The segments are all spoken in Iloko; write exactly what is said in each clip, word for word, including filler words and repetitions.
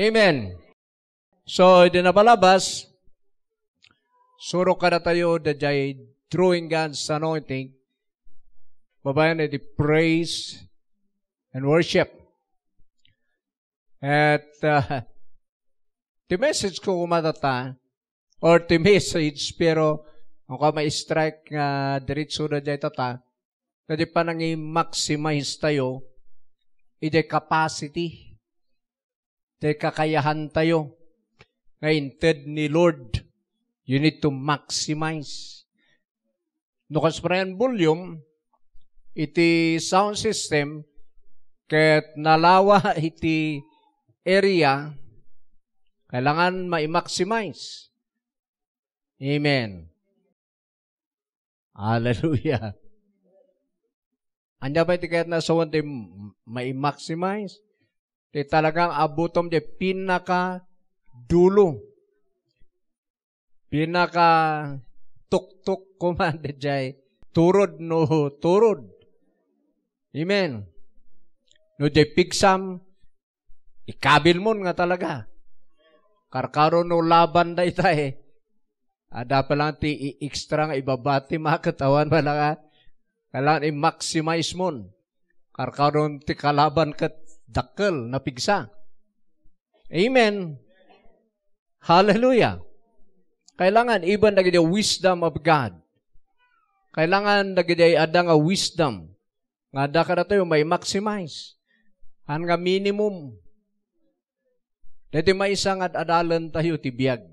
Amen. So, idi napalabas, surok kadatayo daydiay drawing God's anointing, babaen iti praise and worship. At, uh, ti message ko koma tatta, or ti message, pero ang ka ma-strike nga diretso na daydiay tatta, na di panangi-maximize tayo, iti capacity, ti kakayahan tayo, nga inted ni Lord, you need to maximize. No kas pay volume, iti sound system, ket nalawa iti area, kailangan ma-maximize. Amen. Hallelujah. Ania pay ti kayat na sawen ti m-, ma-maximize? Ti talagang abutom ti pinaka dulo. Pinaka tuktok koma daydiay. Turod no turod. Amen. No di pigsam, ikabil mon nga talaga. Karkaro no laban dayta eh. Adda pa lang ti i-, extra nga ibabati maket awan pa lang, ah. Kailangan i-maximize mon. Karkaro ti kalaban ket dakkel, napigsa. Amen. Hallelujah. Kailangan even dagiti wisdom of God. Kailangan dagiti adda nga wisdom nga adda kadatayo ma-maximize. Haan nga minimum. Daytoy maysa nga ad-adalen tayo ti biag.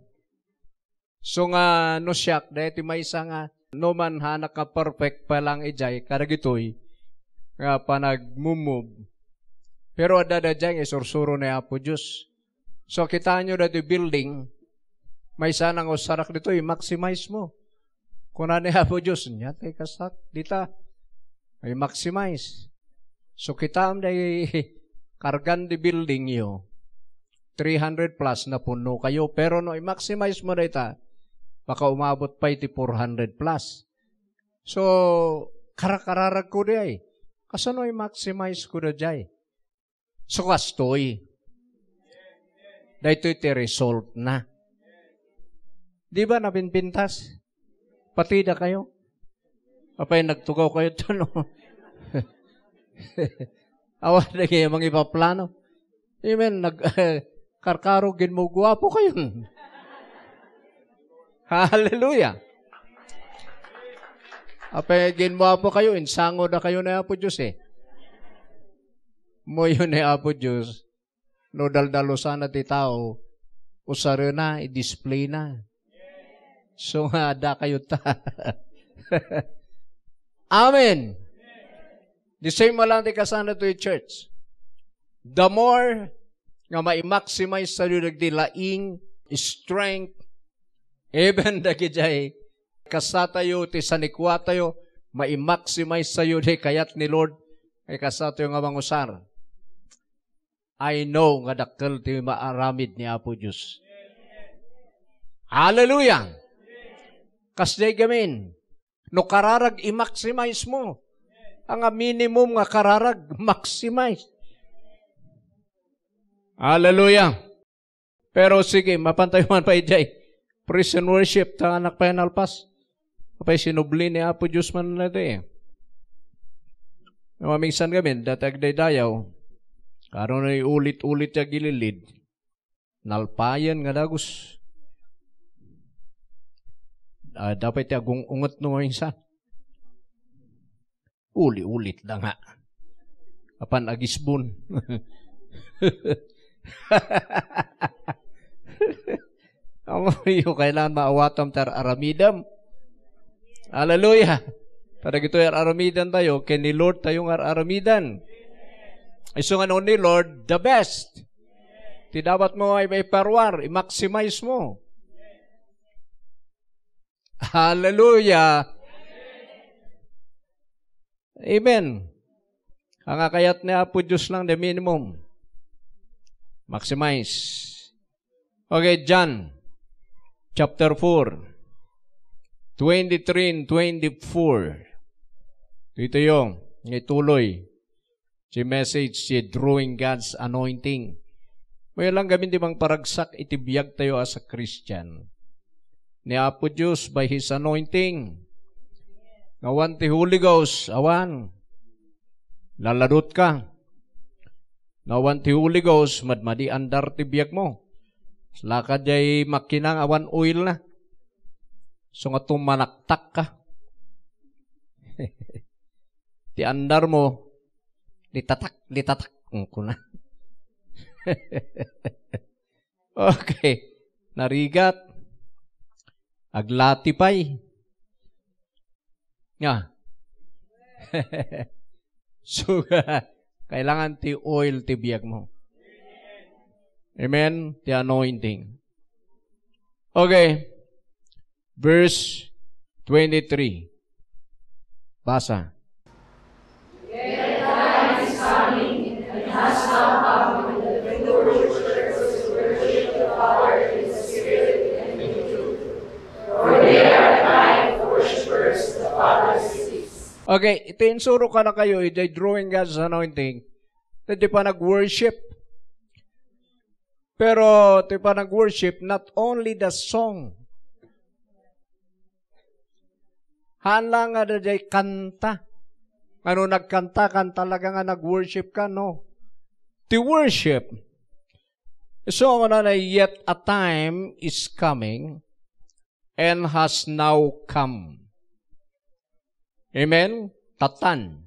So nga no siak, daytoy maysa nga no man haanak nga perfect pa lang idiay kadagitoy nga panagmumove. Pero adda daydiay nga isursuro ni Apo Dios. So kitaenyo daytoy building, maysa nga usarak ditoy, maximize mo. Kuna ni Apo Dios, "Nia ti kasak dita, i-maximize." So, kitaem daydiay kargan ti building yo, three hundred plus, napunno kayo. Pero no i-maximize mo dayta, baka umabot pay ti four hundred plus. So, karakararag ko diay. Kasano i-maximize ko daydiay? So, kastoy. Daytoy ti result na. Di ba napinpintas? Pati dakayo. Apay, nagtugaw kayo to, no? Awan na kayo mangipaplano. Amen. Nag-, karkaro, ginmuguapo kayo. Hallelujah. Apay, ginmuapo kayo, insango da kayo na Apo Dios, eh. Muyo ni Apo Dios, no daldalusana ti tao, usarena, i-display na. So nga, adda kayo ta. Amen. The same mo lang ti kasano to church. The more nga ma-maximize tayo dagiti laing, strength, even dagiti kasta tayo, ti sanikua tayo, ma-maximize tayo di kayat ni Lord, ay kasta tayo nga mangusar. I know nga dakkel ti maaramid ni Apo Dios. Hallelujah! Kasdiay gamin, no kararag, i-maximize mo. Anga minimum nga kararag, maximize. Hallelujah! Pero sige, mapan tayo man pay idiay praise and worship, ta anak pay nalpas. Apay sinubli ni Apo Dios man na ito eh. Mamingsan kami, dati agdaydayaw. Karon ay ulit-ulit ti agililid. Nalpayan nga dagus. Ah, dapat ti agung-unget no mamingsan. Uli-ulit da nga. Apan agisbon. Amoyo, kailangan maawatam ti ar-aramidam. Hallelujah. Kadagitoy ar-aramidan tayo, ken ni Lord tayo nga ar-aramidan. Isu nga no ni Lord, the best. Ti dapat mo ay maiparuar, i-maximize mo. Hallelujah. Amen. Ang akayat ni Apo Dios lang, the minimum. Maximize. Okay, John chapter four, twenty-three and twenty-four. Dito yung ituloy. Si message, si drawing God's anointing. Mayo lang gamin ti mangparagsak iti biagtayo as a Christian. Ni Apo Dios by His anointing. Nga awan ti Holy Ghost, awan. Laladutka. Nga awan ti Holy Ghost, madmadi andar ti biagmo. Lakad jay makina nga awan oil na. So nga tumanaktak ka. Ti andar mo, litatak, litatak, kuna. Okay. Narigat. Aglati pay. Nga. So, kailangan ti oil ti biagmo. Amen? Ti anointing. Okay. Verse twenty-three. Basa. Okay, iti insuro kadakayo, iti drawing God's anointing, iti panag-worship. Pero ti panag-worship, not only the song. Haan lang nga daydiay kanta. Nga no nagkanta ka, talaga nga nag-worship ka, no? Ti worship, so, ano na, yet a time is coming and has now come. Amen? Tatan.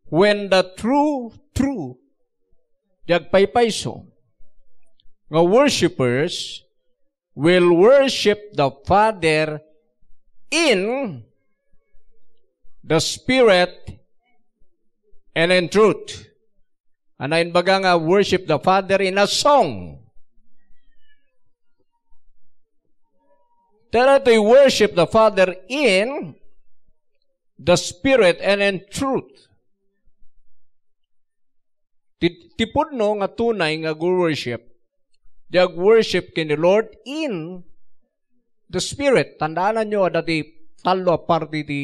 When the true, true, di agpaypayso, nga worshipers will worship the Father in the Spirit and in truth. Ania imbaga nga worship the Father in a song? Tara to worship the Father in the Spirit and in truth. Ti, ti pudno nga tunay nga ag-worship, di ag-worship ken ni Lord in the Spirit. Tandaananyo, adda ti tallo a parti ti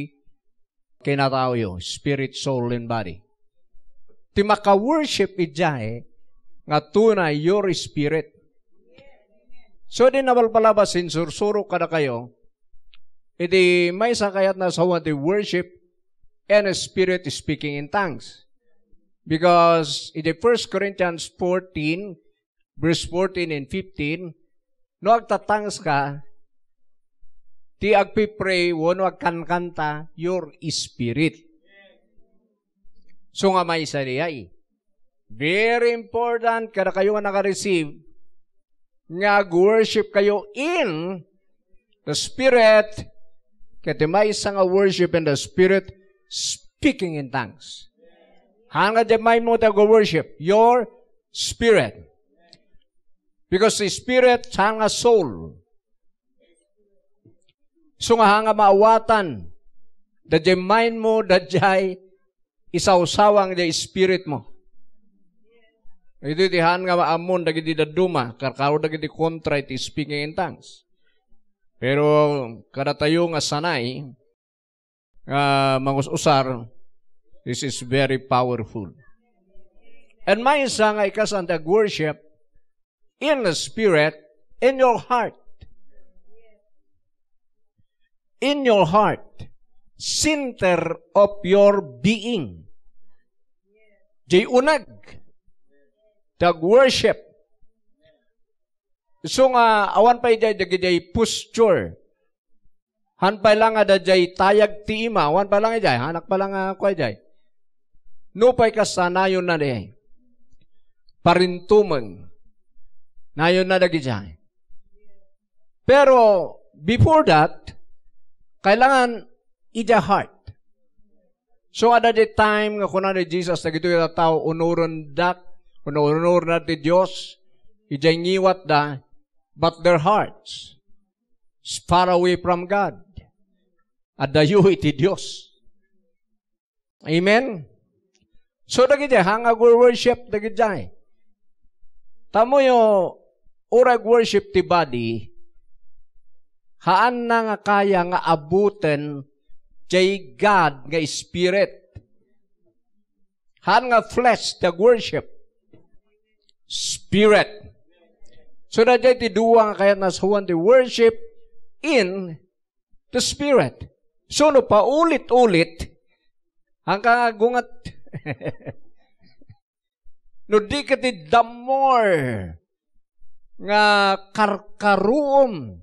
kinataoyo, spirit, soul, and body. Ti maka-worship idiay nga tunay your spirit. So, di nabalbalabas insursuro kadakayo, iti maysa kayat na sawen ti worship and spirit speaking in tongues. Because iti First Corinthians fourteen, verse fourteen and fifteen, no agta-tongues ka, ti agpipray wenno agkankanta, your spirit. So nga maysa diay. Very important kadakayo nga naka-receive nga ag-worship kayo in the Spirit, ket ti maysa nga worship in the Spirit, speaking in tongues. Haan nga diay mindmo ti ag-worship, your spirit. Because the spirit, haan nga soul. So nga haan nga maawatan, daydiay mindmo, daydiay isawsawang diay spiritmo. Iti ti haan nga maammon dagiti dadduma, karkaro dagiti kontra iti speaking in tongues. Pero kadatayo nga sanay nga mangus-usar, this is very powerful. And maysa nga ikasaan ti ag-worship in the spirit, in your heart. In your heart, center of your being. Jay uneg, ti ag-worship. So nga, awan pay jay, dagijay posture. Han pay lang nga dayjay tayag ti ima, awan pay lang ijay, hanak pay lang nga kua ijay. Nupay kasta, nayon na di. Parintumeng. Nayon na dagijay. Pero, before that, kailangan ijay heart. So, adda di time nga kuna ni Jesus, dagitoy a tao, onorendak, ono-, onorna ti Dios, ijay ngiwatda, but their hearts is far away from God. Adayo iti Dios. Amen? So, dagiti, haan nga ag-worship, dagiti. Tammoyo, uray ag-worship ti body, haanna nga kaya nga abuten jay God nga Spirit. Haan nga flesh ti ag-worship. Spirit. So, daydiay ti dua nga kayat nasaoan ti worship in the Spirit. So, no paulit-ulit, hangka nga gungat. No di ket the more nga karkaruom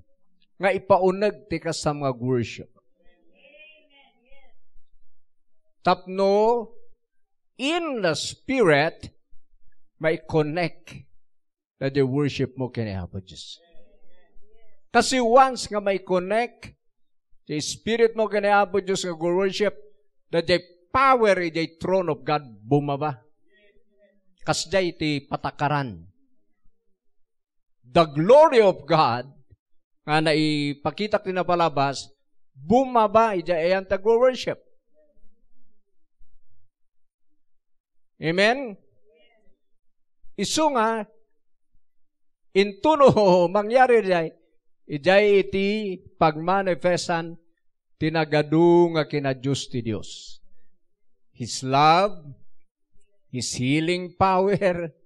nga ipauneg ti kastam nga worship. Tapno in the Spirit, mai-connect daydiay worship mo ken ni Apo Dios. Kasi once nga mai-connect ti spirit mo ken ni Apo Dios nga worship, daydiay power idiay throne of God bumaba. Kasdiay ti patakaran. The glory of God nga naipakitak ti napalabas, bumaba idiay ayan ti agwo-worship. Amen? Isu nga, intono mangyari idiay, idiay iti pagmanifestan ti nagadu nga kina-Dios ti Dios. His love, His healing power,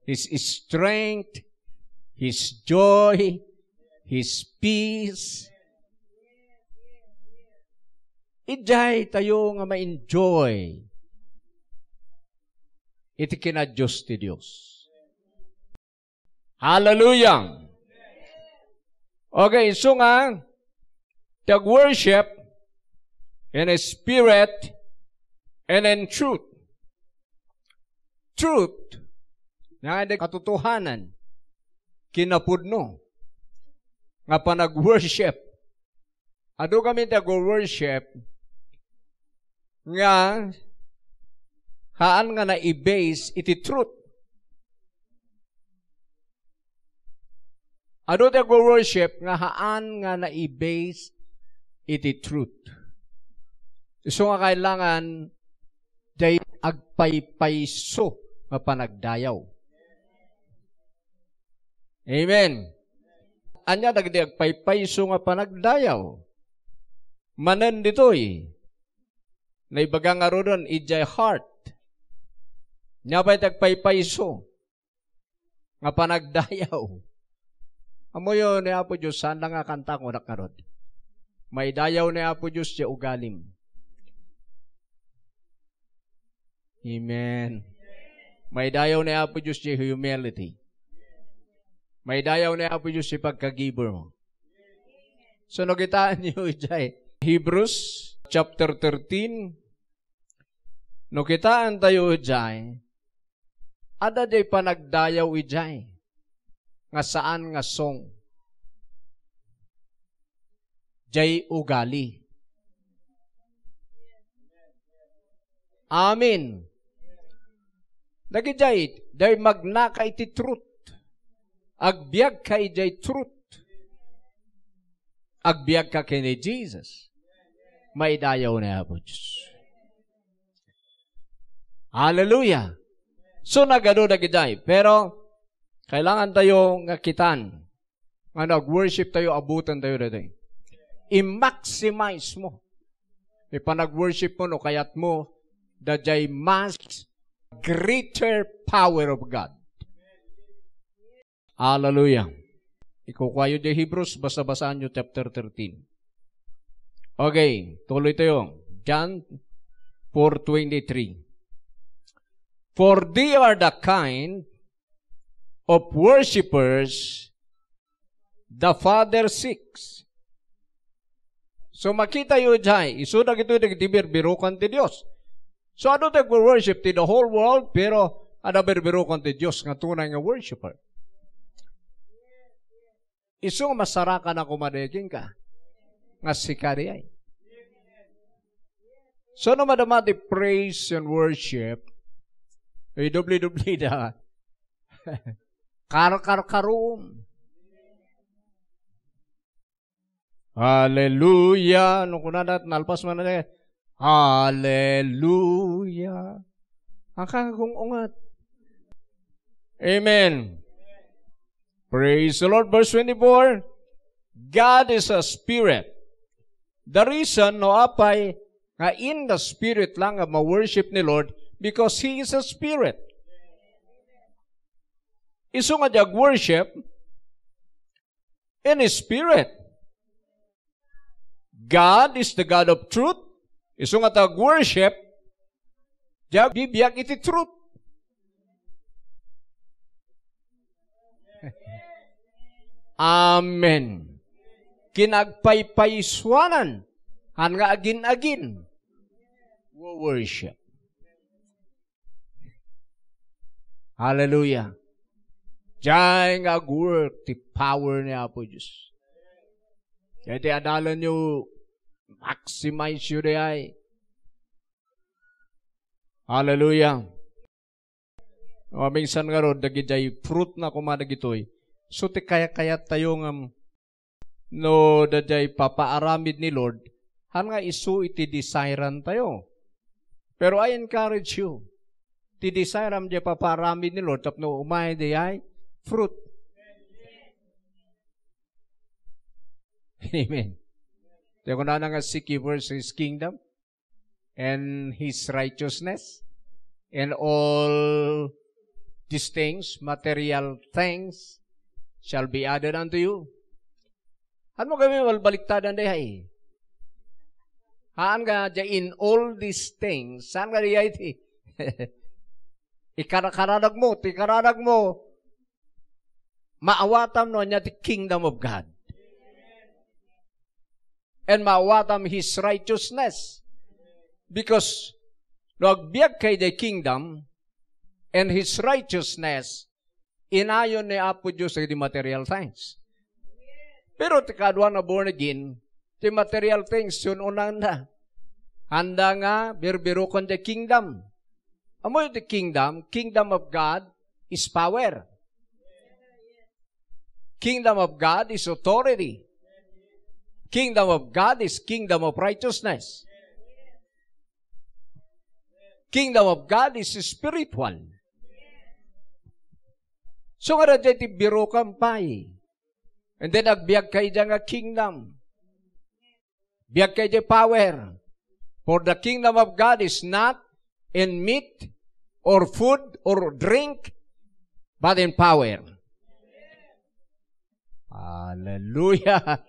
His strength, His joy, His peace. Idiay tayo nga ma-enjoy iti kina-Dios ti Dios. Hallelujah! Okay, isu nga, ti agworship in a spirit and in truth. Truth, nga di katotohanan, kinapudno, nga panag-worship. Adu kami ti agwo-worship nga haan nga nai-base iti truth. Adu ti agwo-worship nga haan nga nai-base iti truth. Isu nga kailangan diay agpaypayso nga panagdayaw. Amen. Ania dagiti agpaypayso nga panagdayaw? Manen ditoy, naibaga ngaruden idiay heart. Ania pay ti agpaypayso nga panagdayaw? Ammoyo ni Apo Dios, saan la nga kanta kunak ngarud. Maidayaw ni Apo Dios ti ugalim. Amen. Maidayaw ni Apo Dios ti humility. Maidayaw ni Apo Dios ti pagkagiber mo. So, no kitaenyo idiay Hebrews chapter thirteen, no kitaentayo idiay, adda diay panagdayaw idiay nga saan nga song. Diay ugali. Amen. Dagidiay, diay magnaka iti truth. Agbiagka idiay truth. Agbiagka ken ni Jesus. Maidayaw ni Apo Dios. Hallelujah. So, nagadu dagidiay. Pero, kailangan tayo nga kitan nga nag-worship tayo, abutan tayo daytoy. I-maximize mo. Ti panag-worship mo no kayat mo, daydiay mas greater power of God. Hallelujah. Ikukuayo di Hebrews, basa-basaanyo chapter thirteen. Okay, tuloy tayo. John four twenty-three. For they are the kind of worshippers the Father seeks. So, makitayo diay, isu dagitoy dagiti birbirokan ti Dios. So, adu ti agwo-worship ti the whole world, pero adda birbirokan ti Dios nga tunay nga worshiper. Isu nga masarakan a koma daydiay kenka, nga sika diay. So, no madama ti praise and worship, idubli-dubli da. Karkarkarum. Hallelujah. No kunada, nalpas man na, Hallelujah. Ang kagung-ungat. Amen. Praise the Lord. Verse twenty-four, God is a spirit. The reason, no, apay, nga in the spirit lang nga ma-worship ni Lord, because He is a spirit. Isu nga diay agworship in spirit. God is the God of truth. Isu nga ti agworship, diay agbibiag iti truth. Amen. Kinagpaypaysuanan, han nga agin-agin. Wo-, worship. Hallelujah. Diay nga agwork ti power ni Apo Dios. Kaya ti adalanyo, maximize yo diay. Hallelujah. Maminsan ngarud, dagidiay fruit na koma dagitoy. So, ti kayat-kayat tayo nga no daydiay papaaramid ni Lord, han nga isu iti desiran tayo. Pero I encourage you, ti desiram diay papaaramid ni Lord tapno umay diay fruit. Amen. Ti kunana nga, "Seek ye first His kingdom and His righteousness, and all these things, material things, shall be added unto you." Ano kami malbaliktadan diay? Haan nga diay, "In all these things," saan nga diay ti ikarakaradag mo, ti karadag mo, maawatam no ania ti kingdom of God. And maawatam His righteousness. Because no agbiag kay the kingdom and His righteousness, inayon ni Apo Dios dagiti material things. Pero ti kaduana born again, ti material things, yun unanda. Handa nga birbirukan the kingdom. Ammoyo ti kingdom? Kingdom of God is power. Kingdom of God is authority. Kingdom of God is kingdom of righteousness. Kingdom of God is spiritual. So, nga diay ti birukan pay. And then, agbiag kay diay nga kingdom. Biag kay diay power. For the kingdom of God is not in meat or food or drink, but in power. Hallelujah.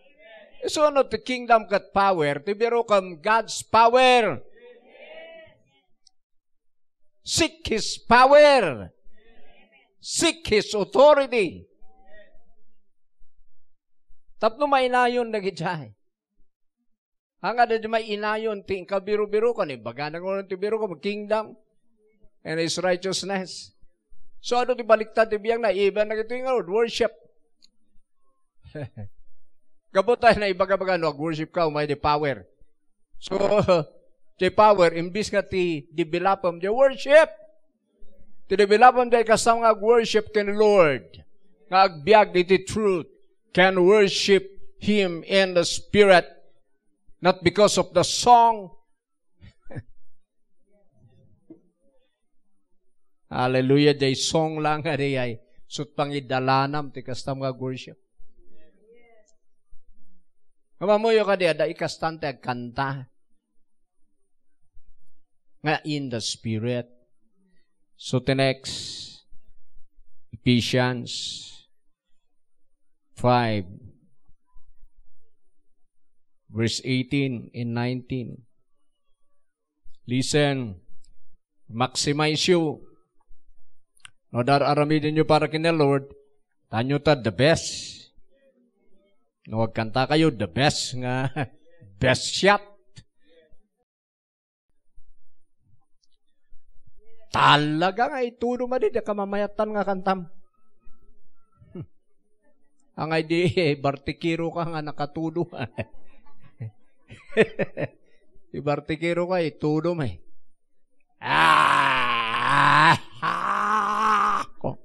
So, ano ti kingdom ket power? Ti birukan, God's power. Seek His power. Seek His authority. Tapno mainayon dagidiay. Haan nga diay mainayon ti inka birubirukan, ibagana nga ti birukan, kingdom and His righteousness. So, ano ti baliktad ti biagna? Even dagitoy nga, worship. Gapu ta naibaga-baga, no, ag-worship ka, umay diay power. So, diay power, imbis nga ti developem diay worship, ti developem diay kastam nga ag-worship ken Lord, nga agbiag iti truth, can worship Him in the Spirit, not because of the song. Hallelujah, diay song lang nga diay. Sut pangidalanam ti kastam nga worship. Ngem ammoyo kadi, adda ikastan ti agkanta nga in the Spirit. So, the next, Ephesians five, verse eighteen and nineteen. Listen, maximize you. No, dar-, aramiden nyo para ken Lord, tanyo ta the best. No, agkanta kayo, the best nga, best shot. Talaga nga itudom a di, di ka mamayatan nga kantam. Angay di, bartikero ka nga nakatudom. Di bartikero ka, itudom eh. Ah! Ko.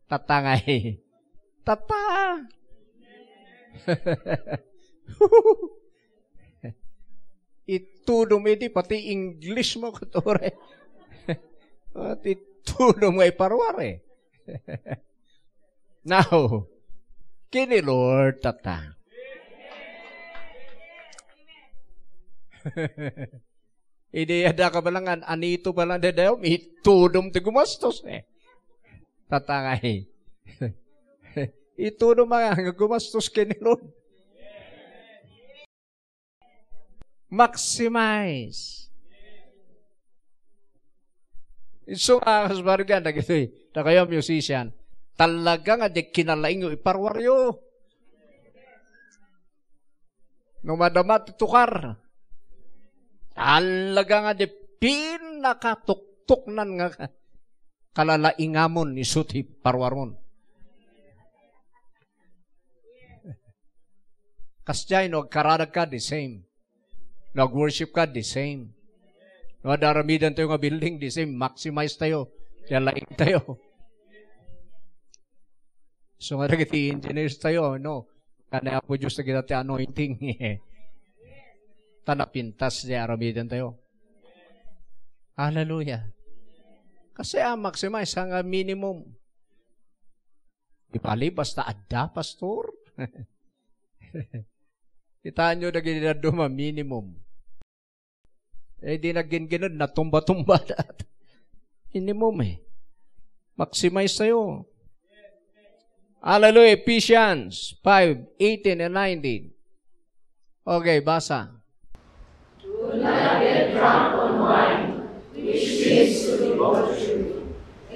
Tatangay. Tata. Itudom idi, pati English mo, kutore. Pati itudom nga iparuar, eh. Now, kini Lord, tata. Idi adda ka balangan, anito balang dadayom, itudom ti gumastos, eh. Tatangay. Itudom nga, nga gumastos ken ni Lord. Maximize. Isu nga, kas bargan, dagitoy, dakayo musician, talaga nga di kinalaingyo, iparwaryo. No madama ti tukar, talaga nga di pinakatuktuknan nga kalalaingamon isu ti parwarmon. Kasdiay, no agkararag ka, the same. No ag-worship ka, the same. No adda aramiden tayo nga building, the same. Maximize tayo. Kaya laing tayo. So, nga dagiti engineers tayo, no? Kani Apo Diyos na kita ti anointing. Ta napintas di aramiden tayo. Hallelujah. Kasi, ah, maximize nga minimum. Di bali, basta adda, pastor. Kitaenyo dagiti dadduma, minimum. Eh, di naggingined, natumba-tumba dat. Minimum, eh. Maximize tayo. Hallelujah. Ephesians five eighteen and nineteen. Okay, basa. Do not get drunk on wine, which leads to debauchery.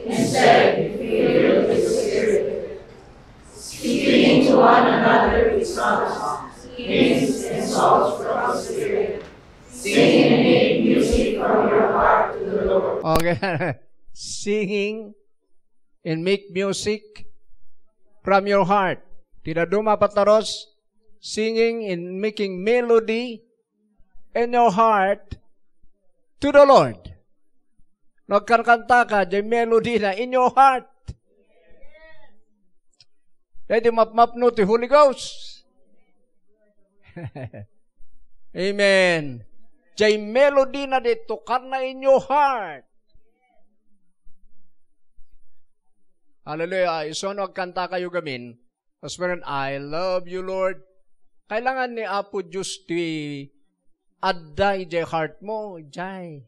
Instead, be filled with the Spirit, speaking to one another with psalms, hymns, and songs from the Spirit, singing and making music from your heart to the Lord. Okay. Singing and make music from your heart. Ti dadduma, pataros, singing and making melody in your heart to the Lord. No agkankanta ka, di melody na in your heart. Daydi mapmapno ti Holy Ghost. Amen. Jay melody na di tukarna in your heart. Hallelujah. Isu no agkanta kayo gamin, Pastor, "I love you, Lord." Kailangan ni Apo Diyos ti adda idiay heart mo, idiay.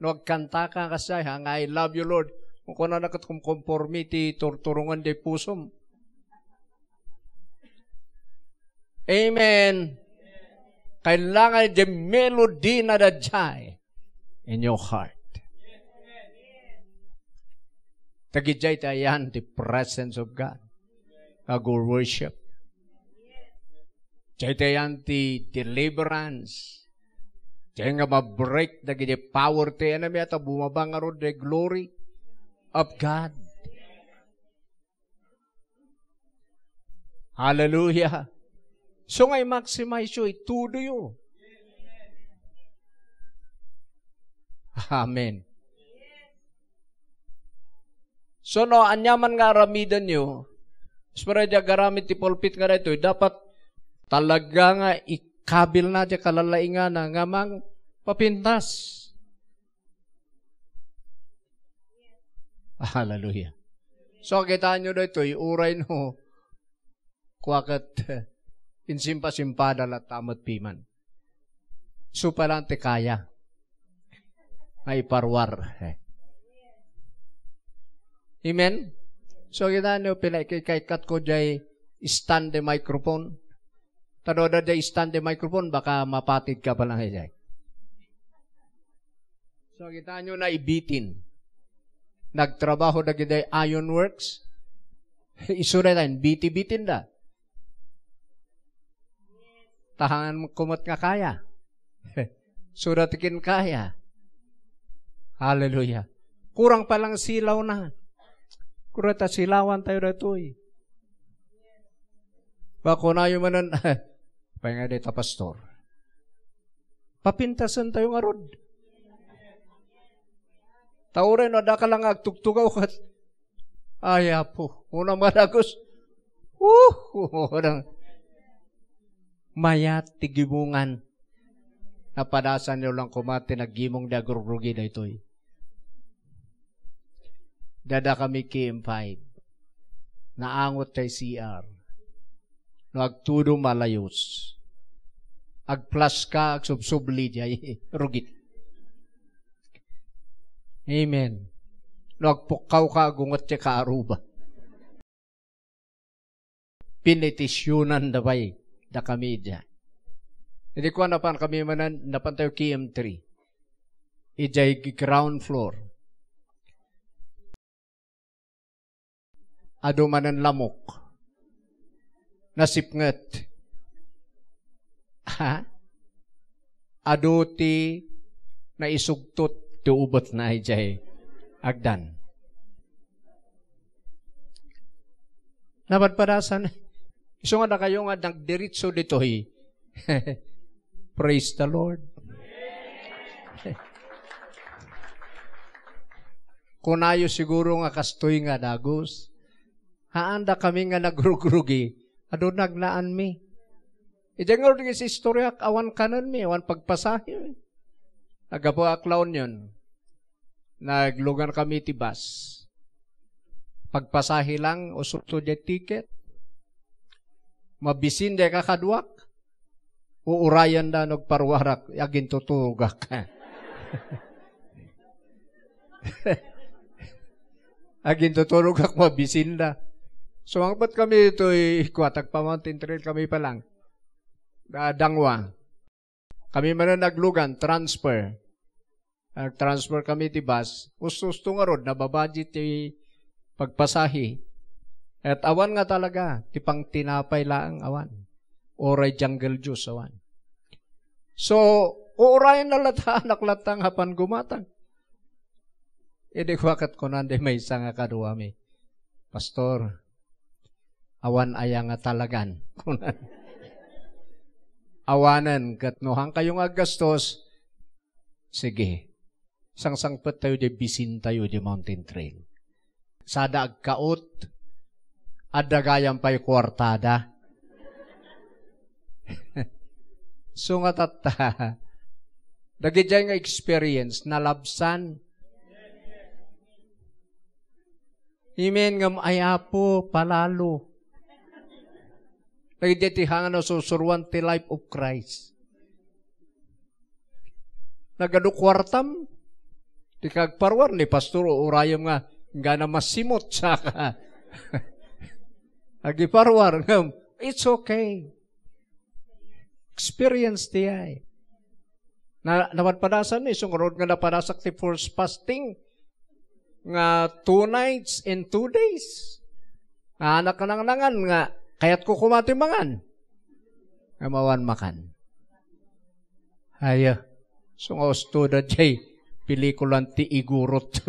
No agkanta ka kasdiay, ha, nga, "I love you, Lord." Kung kunana ket kumkonforme ti turturongan di pusom. Amen. Kailangan di melody na daydiay in your heart. Dagiti ayan ti presence of God. Ag-worship. Daytoy ayan ti deliverance. Diay nga ma-break dagiti power ti enemy, ta bumaba ngarud the glory of God. Hallelujah. So nga i-maximize yo, itudoyo. Amen. So, no, aniaman nga aramidenyo, isu pay di agaramid ti pulpit nga daytoy, dapat talaga nga ikabilna ti kalalaingana nga mangpapintas. Hallelujah. So, kitaenyo daytoy, uray no, kua ket, insimpa-simpada latta met piman. Isu pay lang ti kaya nga iparwar. Amen? So, kitaenyo, pinaikikaikat ko jay stand the microphone. Ta no adda jay stand the microphone, baka mapatid ka pa lang jay. So, kitaenyo na ibitin. Nagtrabaho dagiti Iron Works. Isu dayta, biti-bitin da. Tahangan mo kumat nga kaya. Suda ti kin kaya. Hallelujah. Kurang pa lang silaw na. Kurang ta silawan tayo daytoy. Bakunayo manen, pay nga dayta, pastor. Papintasen tayo ngarud. Ta uray no, adda ka lang agtugtugaw ket, "Ay, Apo, unam nga dagus." Uh, mayat ti gimongan. Napadasan yo lang koma ti naggimong di agrugrugi daytoy. Dada kami K M five. Naangot tay C R. No agtudom, malayos. Agplaska, agsubsubli, jay rugit. Amen. No agpukkaw ka, agunget ti kaaruba. Pinetisyonanda pay dakami idiay. Idi kuan, napan kami manen, napan tayo K M three. Idiay ground floor. Adu manen lamok. Nasipnget. Ha? Adu ti naisugtot ti ubetna idiay agdan. Napadpadasan. Isu nga dakayo nga nagdiritso ditoy. Praise the Lord. Kunayo siguro nga kastoy nga dagus. Haan dakami nga nagrugrugi, adu nagnaanmi. Idiay ngarud nga istoriak, awan kanenmi, awan pagpasahi. Naggapu ak La Union. Naglugan kami ti bus. Pagpasahi lang, usurto diay ticket. Mabisin diay kakaduak. Uurayan da no agparuarak, agintuturogak. Agintuturogak, mabisin da. Sumangpet kami ditoy kuat, agpa-mountain trail kami pa lang. Da-, dangwa. Kami manen naglugan, transfer. Nag-transfer kami ti bus. Usto-usto ngarud, nababudget ti pagpasahi. Et awan nga talaga, ti pangtinapay laeng awan. Uray jungle juice awan. So, uurayen na latta, anak latta nga apan gumatang. Idi kua ket kunan di maysa nga kaduami, "Pastor, awan aya nga talagan?" Kunan. "Awanen, ket no hankayo nga aggastos, sige. Sangsangpet tayo di bisin tayo di mountain trail." Sada agkaot, adda gayam pay kuartada. So nga tatta, dagidiay nga experience, nalabsan. Amen, ngem ay Apo, palalo. Dagidiay ti hanga nasusuroan ti life of Christ. Nagadu kuartam, ti kagparuar ni pastor, urayem nga, gana masimot, saka. Agiparuar, ngem, it's okay. Experience ti ay. Na, napadpadasan ni, sungurod nga napadasak ti first fasting, nga two nights and two days. Anak nangnangan nga, kayatko koma ti mangan. Nga mawan makan. Aya, so nga usto da jay pelikulan ti Igurot.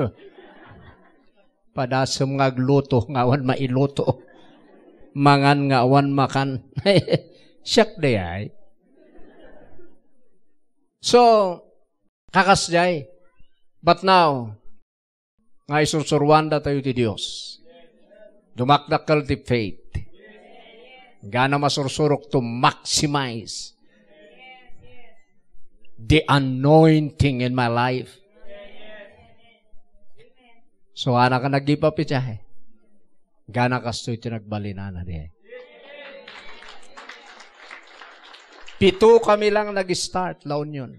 Padasem nga agluto nga awan mailuto. Mangan nga awan makan. Siak dayay. So, kakas jay. But now, nga isursuruanda tayo ti Dios. Dumakdakkel ti faith. Gana masursurok to maximize the anointing in my life. So, anak a nag-give up iti ay. Gana kastoy ti nagbalinana di ay. Pito kami lang nag-start, La Union.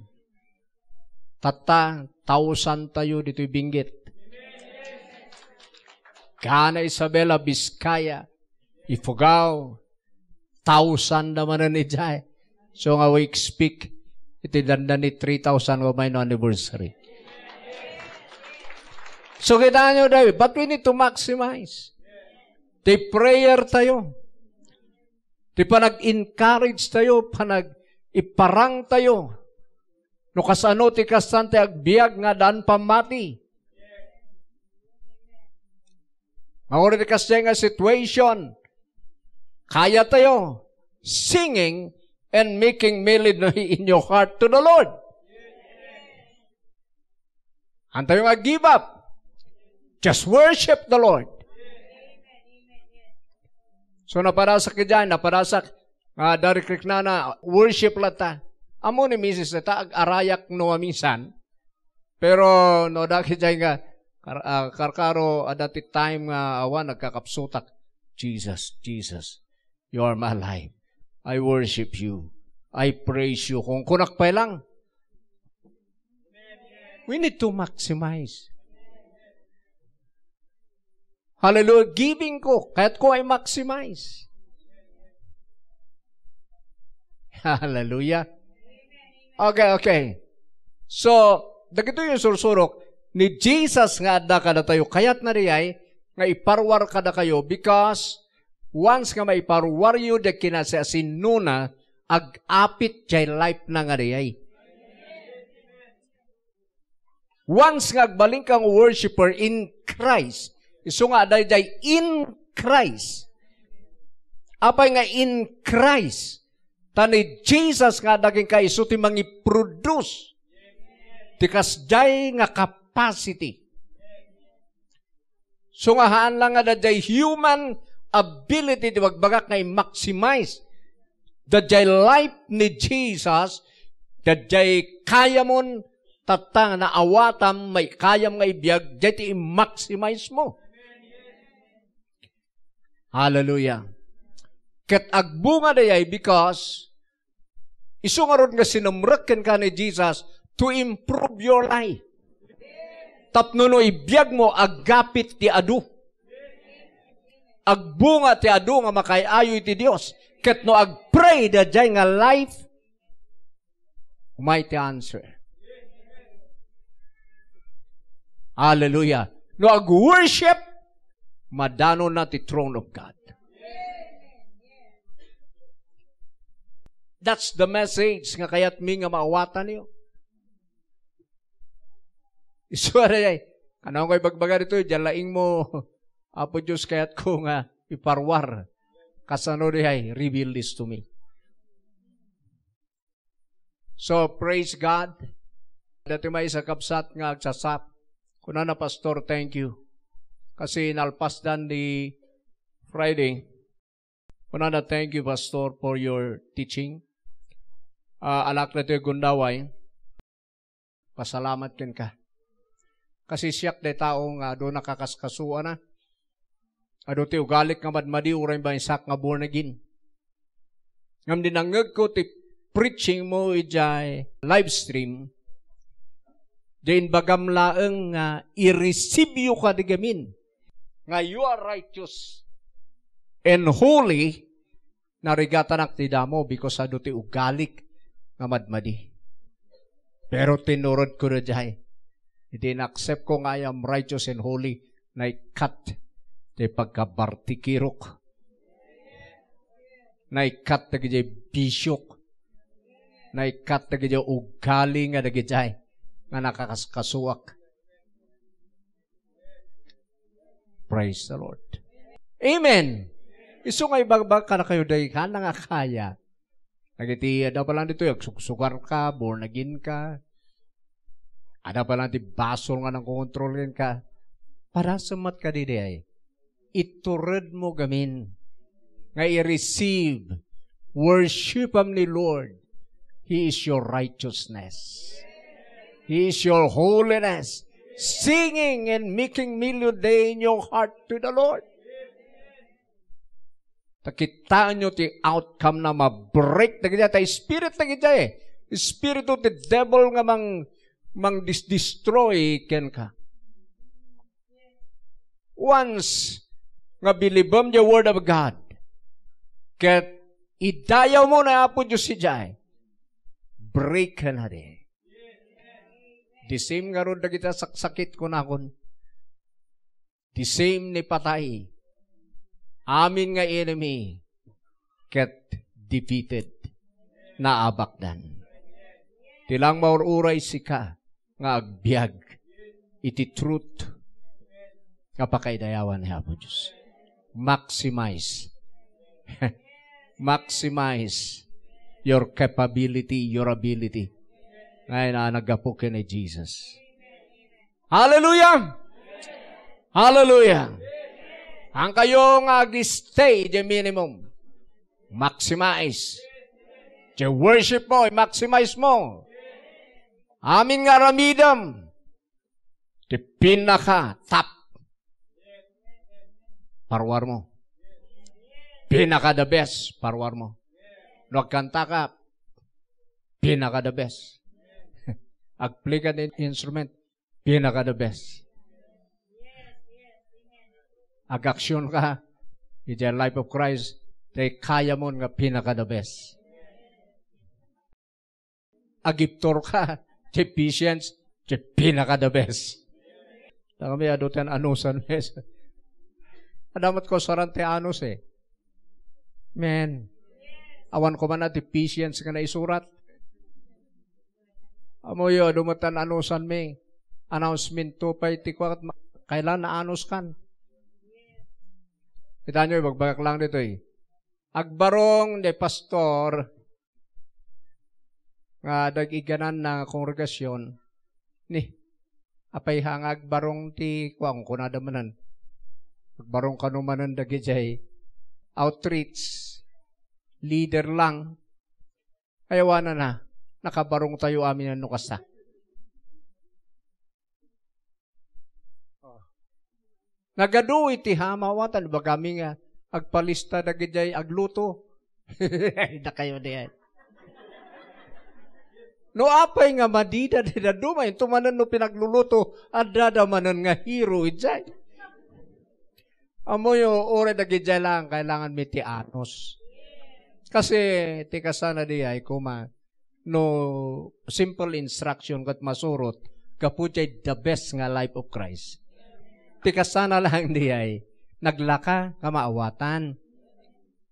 Tatta, tausan tayo ditoy Benguet. Gana Isabela, Vizcaya, Ifugao, tausan da manen idiay. So nga we expect, iti dandani three thousand nga may no anniversary. So kita nyo, David, but we need to maximize. Ti prayer tayo. Ti panag-encourage tayo, panag-iparang tayo. No kasano ti kastan ti agbiag nga addaan pammati. Manguri ti kasdiay nga situation, kaya tayo singing and making melody in your heart to the Lord. Antayo nga give up. Just worship the Lord. So, naparasak idiay, naparasak, ah, dari kriknana, worship latta. Amo ni misis ta, ag-arayak no minsan. Pero no, dagiti nga, kar-, ah, karkaro, adda ti time nga awan, nagkakapsutak. "Jesus, Jesus, you are my life. I worship you. I praise you." Kung kunak pa lang, we need to maximize. Hallelujah. Giving ko. Kayat ko ay maximize. Hallelujah. Okay, okay. So, dagitoy yung sursurok ni Jesus nga adda kadatayo. Kayat na diay nga iparwar kadakayo because once nga maiparwaryo diay kinasiasinnona, ag-apit diay life na nga diay. Once nga agbalin kang worshiper in Christ, isu nga adda diay in Christ. Apay nga in Christ? Ta ni Jesus nga adda kenka isu ti mangiproduce ti kasdiay nga capacity. So nga haan lang nga daydiay human ability ti bagbagak nga i-maximize daydiay life ni Jesus, daydiay kayamon tatta nga naawatam, maikayam nga ibiag, daydiay ti i-maximize mo. Hallelujah. Ket agbunga dayay because isu ngarud nga sinumrek kenka ni Jesus to improve your life. Tapno no ibiag mo, agapit ti adu. Agbunga ti adu nga makaay-ayo iti Dios. Ket no agpray daydiay nga life, umay ti answer. Hallelujah. No ag-worship, madanonna ti throne of God. That's the message nga kayatmi nga maawatanyo. Isu a dayay. Ano ko ibagbaga dito? Diyan laing mo, Apo Diyos, kayat ko nga iparwar. Kasano dayay? Reveal this to me. So, praise God. Dati may isa kabsat nga agsasap. Kunana, "Pastor, thank you." Kasi nalpasdan ni Friday. Kunana, "Thank you, Pastor, for your teaching." Ah, alak na ito yung gundaway. Pasalamat kenka. Kasi siak de tao nga adu nakaskaskasuan na. Adu ti ugalik nga madmadi, uray maysak nga born again. Ngem di nangngegko ti preaching mo idiay live stream, di imbagam laeng nga i-receive yo kadi gamin nga you are righteous and holy, narigatanak ti damo because adu ti ugalik nga madmadi. Pero tinurodko daydiay. Iti na-accept ko nga I am righteous and holy, naikkat ti pagkabartikirok. Naikkat dagiti bisiok. Naikkat dagiti ugali nga dagiti nga nakaskasuak. Praise the Lord. Amen. Isu nga ibagbaga kadakayo dayta nga kaya. Dagiti adda pa lang ditoy, agsuksugar ka, born again ka. Adda pa lang ti basol nga nangkokontrol kenka. Para sumat ka didi ay. Itured mo gamin nga i-receive, worshipam ni Lord. He is your righteousness. He is your holiness. Singing and making melody in your heart to the Lord. Ta kitaenyo ti outcome na ma-break dagiti ta spirit dagiti, eh. Espiritu ti devil nga mang-, mang-dis-, destroy kenka. Once nga bilibem the word of God, ket idayaw mo na Apo Diyos idiay, break na di. The same ngarud dagiti saksakit kunakon. The same ni patay. Amin nga enemy, ket defeated. Naabakdan. Ti lang maur-uray sika nga agbiag iti truth nga pakaidayawan ni Apo Dios. Maximize. Maximize your capability, your ability. Ngayon, ah, naggapu ken ni Jesus. Hallelujah! Hallelujah! Ang kayo nga ag-stay the minimum. Maximize. The worship mo, i-maximize mo. Amin nga aramidem, ti pinaka top. Parwar mo. Pinaka the best, parwar mo. No agkanta ka, pinaka the best. Agplay ka ng instrument, pinaka the best. Agaksionka idiay Life of Christ, ti kayamon nga pinaka the best. Agiptorka ti Ephesians, ti pinaka the best. Dagami adu ti anusan, mes. Adu met kausaran ti anus, eh. Men. Awan koma na ti Ephesians nga naisurat. Ammoyo, adu met ti anusanmi. Announcement to pay ti kuak, ma-, kailan naanuskan? Kitaenyo, ibagbagak lang ditoy. Agbarong ti pastor nga dagigganan na kongregasyon, ni, apay ha nga agbarong ti kuan, kunada manen. Agbarong kano manen dagidiay outreach leader lang. Ay, awanan na. Nakabarong tayo amin no kasta. Nagadu iti hamaawatan, ibagami nga agpalista dagidiay agluto. Ay, dakayo diay. No apay nga madida, dida duma, into manen no pinagluluto, adda da manen nga hero, idiay. Ammoyo, uray dagidiay lang, kailangan mi ti anus. Kasi, ti kasana diay, kuma, no simple instruction ket masurot, gapu diay the best nga Life of Christ. Ti kasana lang diay, naglaka nga maawatan.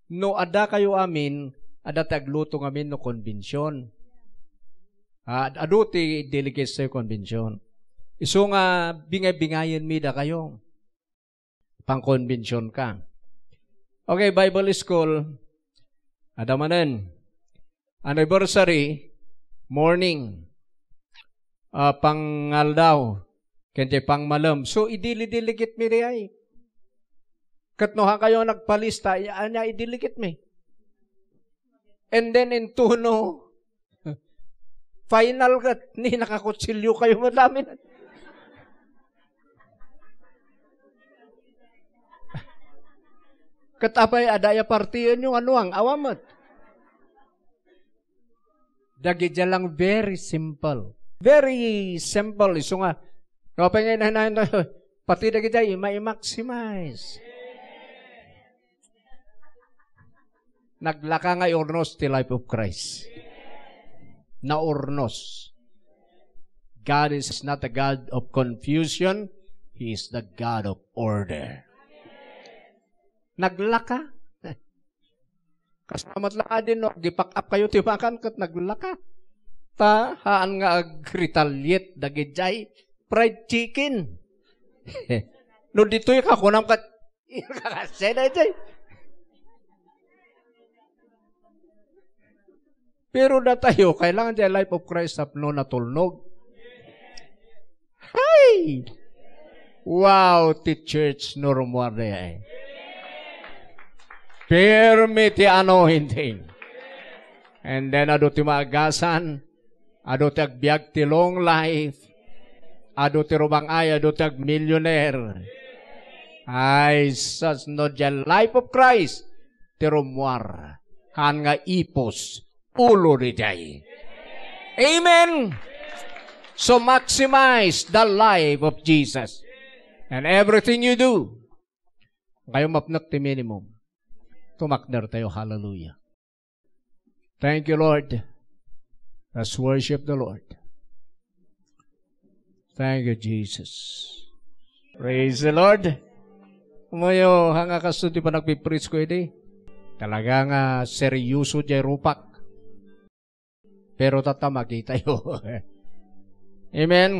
No adda kayo amin, adda ti agluto ngamin no konbensyon. Ah, adu ti delegates tayo konbensyon. Isu nga bingay-bingayen mi da kayo. Pangkonbensyon ka. Okay, Bible school. Adda manen. Anniversary, morning. Ah, pangaldaw, ken diay pangmalem. So, idili-delegate mi diay. Ket no ha kayo nagpalista, i-, ania, i-delegate mi. And then, into no, final ket ni nakakutsilyo kayo met amin. Ket apay, adda aya partienyo nga nuang, awan met. Dagidiay lang very simple. Very simple. Isu nga, no, apay nga inahin-, pati dagidiay, ma-maximize. Naglaka nga iurnos ti Life of Christ. Naurnos. God is not a God of confusion. He is the God of order. Naglaka. Kasama met la adin no, agipak-up kayo ti makan ket naglaka. Ta, haan nga ag-retaliate dagidiay fried chicken. No ditoy ka, kunam ket, kakasay na itoy. Pero datayo, kailangan diay Life of Christ tapno natulnog. Hay! Wow, ti church no rummuar diay. Pirmi ti anointing. And then, adu ti maagasan, adu ti agbiag ti long life, adu ti rubang-ay, adu ti agmillionaire. Ay, sus, no diay Life of Christ ti rummuar, haan nga ipus, ulo diay. Amen. So maximize the life of Jesus. And everything you do, kayo mapnek ti minimum. Tumakder tayo. Hallelujah. Thank you, Lord. Let's worship the Lord. Thank you, Jesus. Praise the Lord. Mayo, hanga kasto ti panagpipreach ko idi. Talaga nga seryoso diay rupak. Pero tatta, makitayo. Amen?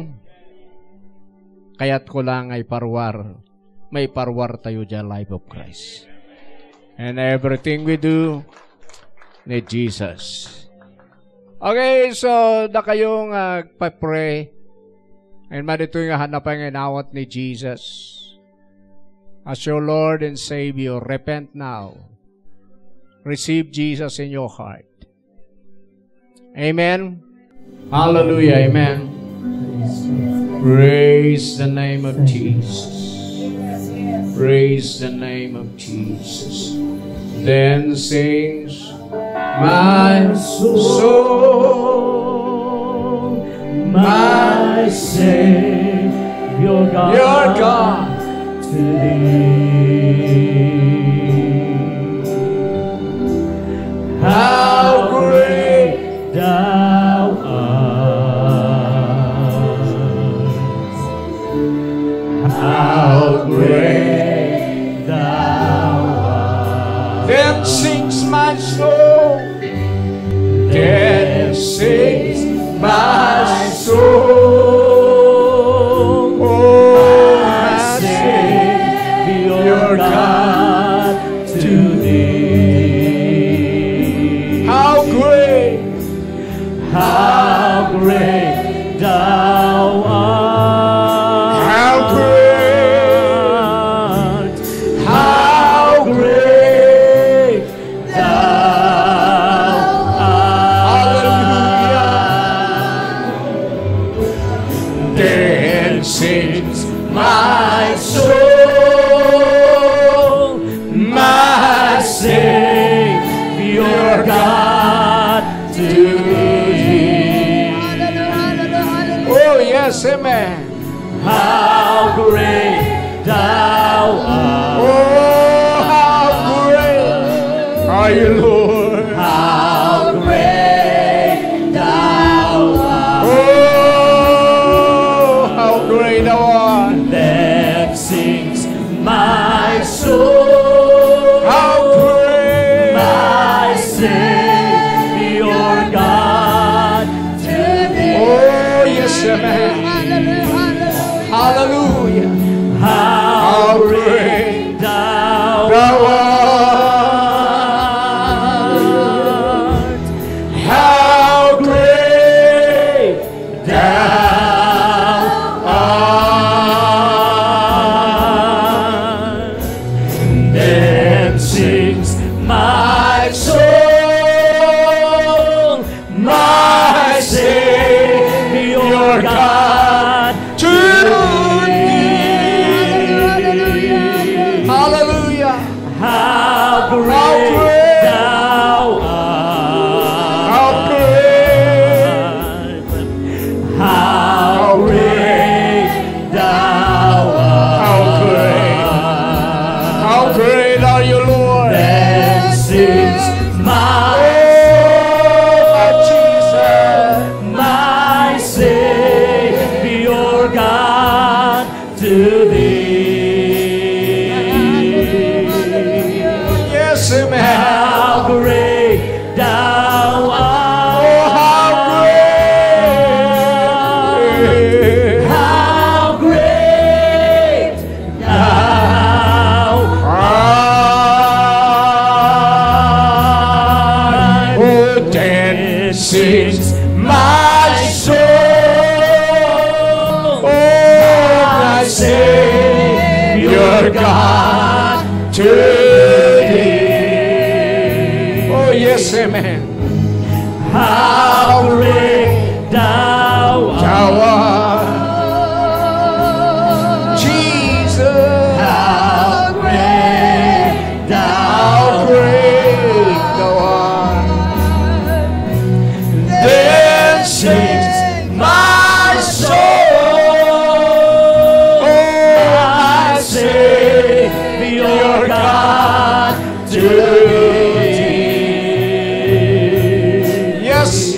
Kayat ko lang nga iparuar, maiparuar tayo diay Life of Christ. And everything we do, ni Jesus. Okay, so, dakayo nga agpa-pray. And maditoy nga hanapay nga inawat ni Jesus. As your Lord and Savior, repent now. Receive Jesus in your heart. Amen. Hallelujah. Amen. Praise the name of Jesus. Praise the name of Jesus. Then sings my soul, my Savior God, your God, to thee. Sings my soul. Then sings my soul. Oh, my Savior God, to thee. How great, how great thou art. How great, how great thou art. Hallelujah. Then sings my soul, my Savior God, to thee. Oh, yes, amen. How great thou art. Oh, how great are you, Lord. How great thou art. Oh, how great thou art. That sings my soul. How great. My Savior God, to thee. Oh, yes, amen. Hallelujah. How great thou art. How great thou art. Then sings my soul, my Savior God, to thee. Hallelujah. How great thou art. How great. How great thou art. How great. How great are you, Lord. This is my, oh, Jesus, my Savior God, to thee. Yes, amen. How great thou art. Oh, how great. How great thou art. Oh, then sings my soul, oh, my Savior God, to thee. Oh, yes, amen. How great thou art. Thou art. Jesus. How great thou, how great thou art. Then sings my soul, oh, my Savior God, to thee. Yes.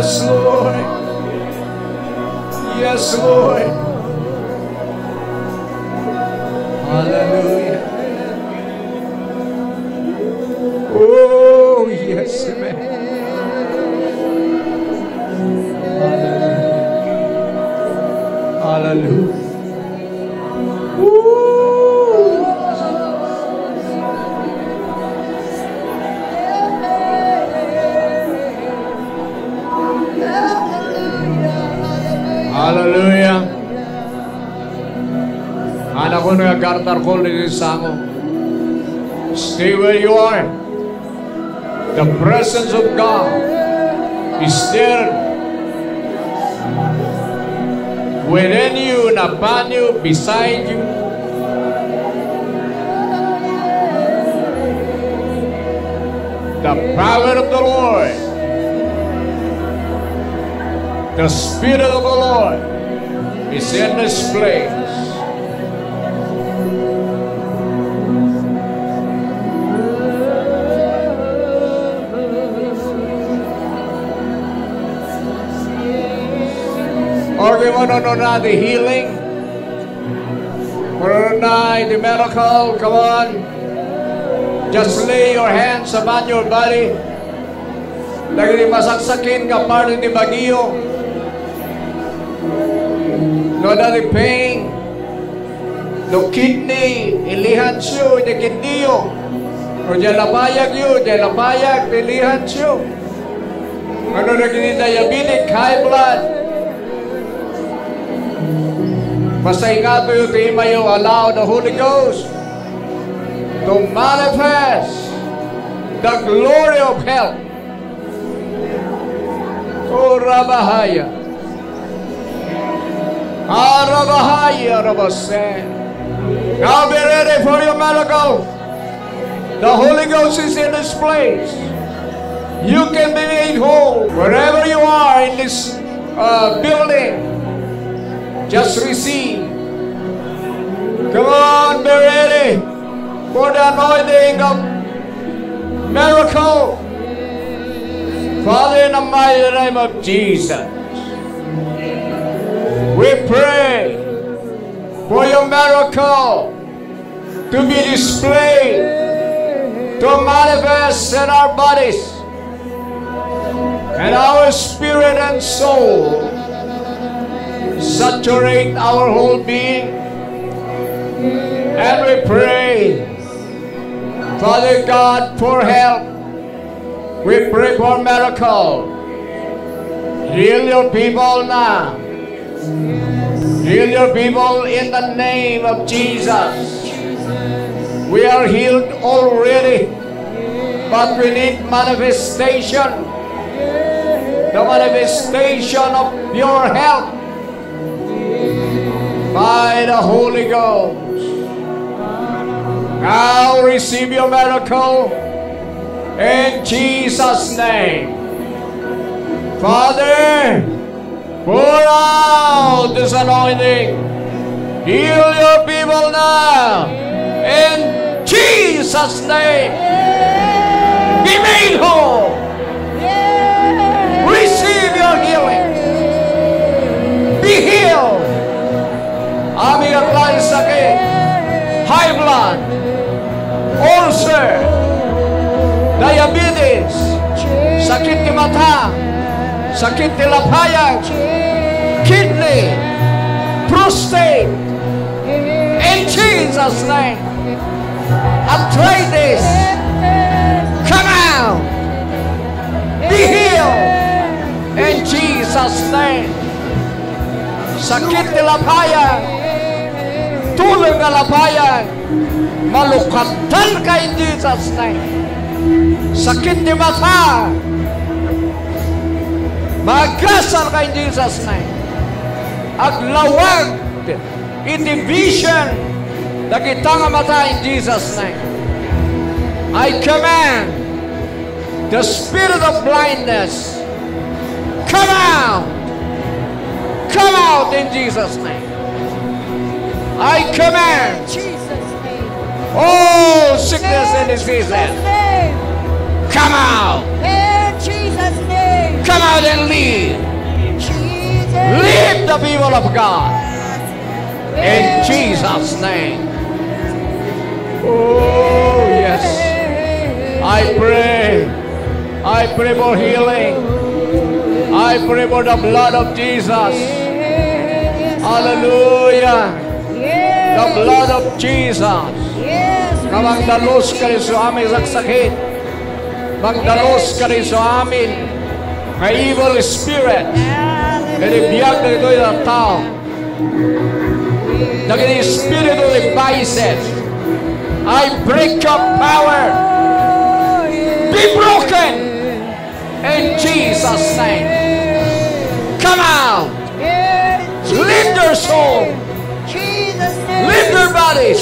Yes, Lord. Yes, Lord. Hallelujah. Oh, yes, amen. Hallelujah. Hallelujah. Woo! Hallelujah. Anakon nga gartar ko ni sango. Stay where you are. The presence of God is there within you, upon you, beside you. The power of the Lord, the Spirit of the Lord is in this place. Or we want to know now the healing. Or na the miracle. Come on. Just lay your hands upon your body. Dagiti masaksakin nga parte ti bagyo. No, dagiti pain. No kidney, ilihanyo iti kidneyyo. No diay lapayagyo, diay lapayag, ilihanyo. Ano dagiti diabetic, high blood. Pasaingatoyo ti imayo, allow the Holy Ghost to manifest the glory of health. Oh, Rabahaya. Ah, Rabahaya, Rabase. Now be ready for your miracle. The Holy Ghost is in this place. You can be made whole wherever you are in this, uh, building. Just receive. Come on, be ready for the anointing of miracle. Father, in the mighty name of Jesus, we pray for your miracle to be displayed, to manifest in our bodies and our spirit and soul. Saturate our whole being. And we pray, Father God, for help. We pray for miracle. Heal your people now. Heal your people in the name of Jesus. We are healed already, but we need manifestation. The manifestation of your health by the Holy Ghost. Now receive your miracle in Jesus' name. Father, pour out this anointing. Heal your people now. In Jesus' name. Be made whole. Receive your healing. Be healed. Amin a klase sakit. High blood. Ulcer. Diabetes. Sakit ti mata. Sakit ti lapayag. Kidney. Prostate. In Jesus' name. Arthritis. Come out. Be healed. In Jesus' name. Sakit ti lapayag. Tuleng nga lapayag. Malukatan ka in Jesus' name. Sakit ti mata. Maagasar ka in Jesus' name. Aglawag iti vision dagita nga mata in Jesus' name. I command the spirit of blindness, come out! Come out in Jesus' name. I command Jesus' name. All sickness and diseases, come out! In Jesus' name. Come out and leave. The people of God. In Jesus' name. Oh, yes. I pray. I pray for healing. I pray for the blood of Jesus. Hallelujah. The blood of Jesus. Nga mangdalus kadi isu amin a saksakit. Mangdalus kadi isu amin nga evil spirit. Iti biag dagitoy a tao. Dagiti espiritu ti vices. I break your power. Be broken. In Jesus' name. Come out. Leave their soul. Leave their bodies.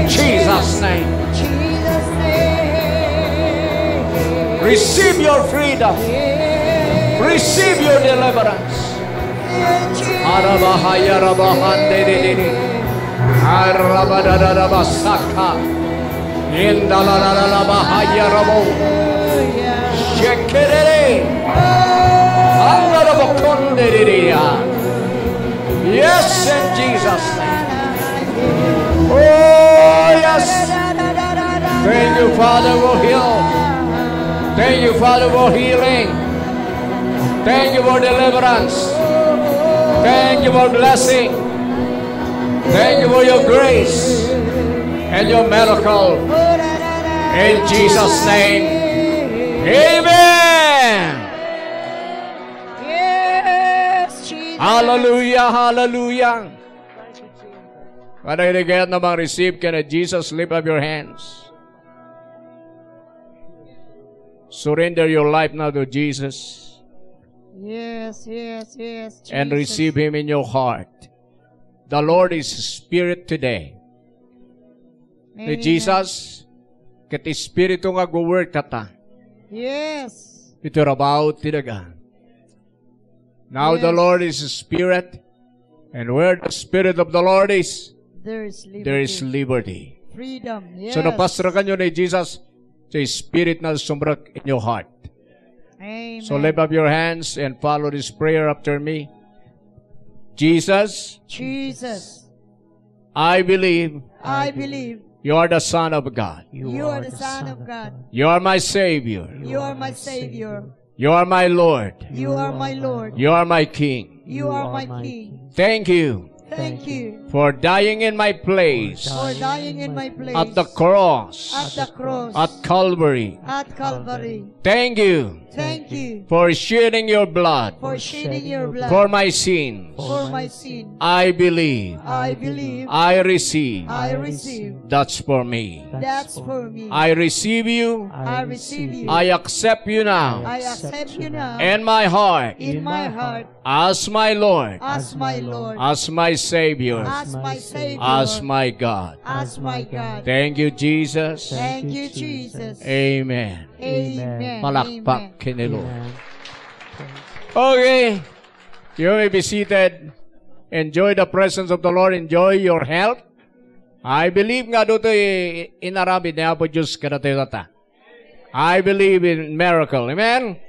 Jesus' name. Receive your freedom. Receive your deliverance. Arabahaya rabahande de de de. Arabadadadabasaka. Indalalalabahaya rabo. Shekerere. Andalabakonde de de ya. Yes, in Jesus' name. Oh, yes. Thank you, Father, for heal. Thank you, Father, for healing. Thank you for deliverance. Thank you for blessing. Thank you for your grace and your miracle. In Jesus' name, amen. Yes, Jesus. Hallelujah, hallelujah. Kada iti kayat na ma-receive ken Jesus, lift up your hands. Surrender your life now to Jesus. Yes, yes, yes, and Jesus. Receive Him in your heart. The Lord is Spirit today. Ni Jesus, ket Espiritu nga agwo-work kata. Yes. Iti rabaw ti daga. Now the Lord is Spirit, and where the Spirit of the Lord is, there is liberty. There is liberty. Freedom, yes. So, napasrakan yo ni Jesus, so Spirit na sumrek in your heart. Amen. So, lift up your hands and follow this prayer after me. Jesus, Jesus. I believe, I believe, you are the Son of God. You are the Son of God. You are my Savior. You are my Savior. You are my Lord. You are my Lord. You are my King. You are my King. Thank you. Thank you. For dying in my place. For dying in my place. At the cross. At the cross. At Calvary. At Calvary. Thank you. Thank you. For shedding your blood. For shedding your blood. For my sins. For my sin. I believe. I believe. I receive. I receive. That's for me. That's for me. I receive you. I receive you. I accept you now. I accept you now. In my heart. In my heart. As my Lord. As my Lord. As my Savior. As my Savior. As my God. As my God. Thank you, Jesus. Thank you, Jesus. Amen. Amen. Palakpak ken ni Lord. Amen. Okay. You may be seated. Enjoy the presence of the Lord. Enjoy your health. I believe nga adu ti inaramid ni Apo Dios kadatayo tatta. I believe in miracle. Amen?